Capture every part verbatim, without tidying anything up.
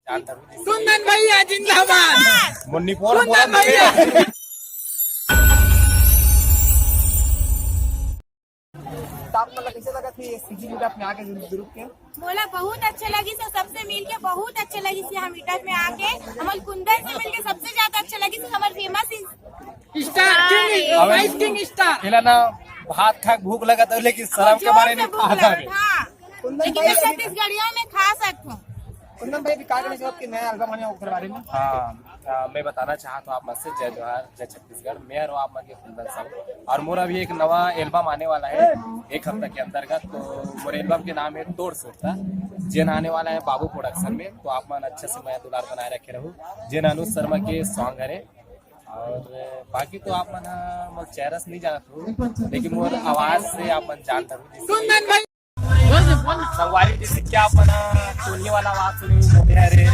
कुंदन भैया जिंदाबाद। मुन्नी पोर कुंदन भैया। तो आप मतलब कैसे लगा थी ये सीजी मीटअप में आके ग्रुप के? मोला बहुत अच्छा लगिस, सबसे मिलके बहुत अच्छा लगिस। यहाँ मीटअप में आके हमर कुंदन से मिलके सबसे ज्यादा अच्छा लगिस। हमर फेमस स्टार किंग, अबे वाइस किंग स्टार। एला ना भात खा के भूख लगा था, लेकिन शर्म के मारे नहीं खा था। हाँ। कुंदन लेकिन भाई, मैं छत्तीसगढ़िया में खा सकता हूँ। कुंदन भाई, अभी का कहना चाहत कि नया एल्बम आने वाला ओकर बारे में? हाँ, आ, मैं बताना चाहत हूँ आप मन से, जय जोहार, जय छत्तीसगढ़। मैं हूँ आप मन के कुंदन साहू, और मोर अभी एक नवा एल्बम आने वाला है एक हफ्ता के अंतर्गत। तो मोर एल्बम के नाम है तोड़ सोटा, जेन आने वाला है बाबू प्रोडक्शन में। तो आप मन अच्छा से मया दुलार बनाए रखे रहू, जेन अनुज शर्मा के सॉन्ग हरे। और बाकी तो आप मन ह मोर चेहरा से नहीं जानत हो, लेकिन मोर आवाज से आप मन जानत हो। संगवारी, जैसे कि आप मन ह टोनी वाला आवाज सुनी, मोटे हरे,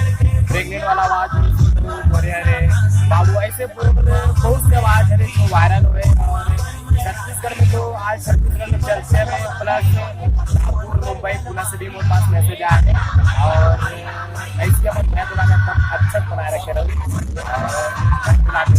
प्रेग्नेंट वाला आवाज सुनी, मोटे हरे, बाबू, ऐसे बहुत, बहुत से आवाज हरे जो वायरल हुए। और छत्तीसगढ़ में तो आज छत्तीसगढ़ में चर्चा में, प्लस नागपुर, मुंबई, पुणे से भी मोर पास मैसेज आया है। और ऐसे अपन मैं बोला एकदम अच्छा बनाए रखे रहो। और